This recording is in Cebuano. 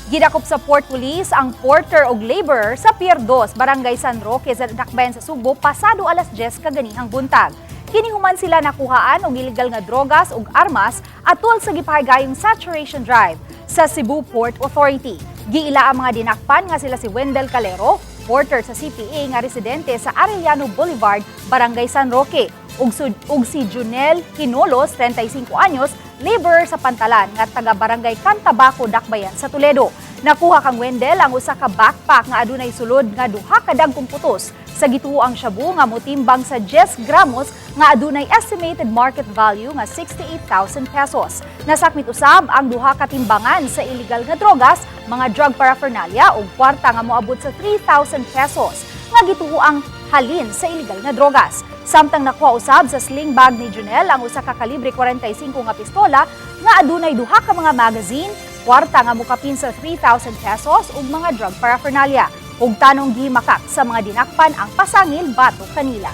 Gidakop sa Port Police ang porter og laborer sa Pier 2, Barangay San Roque sa Dakbayan sa Sugbo pasado alas 10 kaganihang buntag. Kini human sila nakuhaan og illegal nga drogas ug armas atol sa gipahigayong saturation drive sa Cebu Port Authority. Giila ang mga dinakpan nga sila si Wendell Calero, porter sa CPA nga residente sa Arellano Boulevard, Barangay San Roque, ug si Junel Hinolos, 35 anyos, laborer sa Pantalan nga taga Barangay Cantabaco, Dakbayan sa Toledo. Nakuha kang Wendell ang usa ka backpack nga adunay sulod nga duha ka dagkong putos sa gituoang shabu nga motimbang sa 10 gramos nga adunay estimated market value nga 68,000 pesos. Nasakmit usab ang duha ka timbangan sa illegal nga drogas, mga drug paraphernalia ug kwarta nga moabot sa 3,000 pesos nga gituoang halin sa illegal nga drogas. Samtang nakuha usab sa sling bag ni Junel ang usa ka kalibre 45 nga pistola nga adunay duha ka mga magazine, kwarta nga mokapin sa 3,000 pesos ug mga drug paraphernalia. Ug tanong gihimakak sa mga dinakpan ang pasangil batok kanila.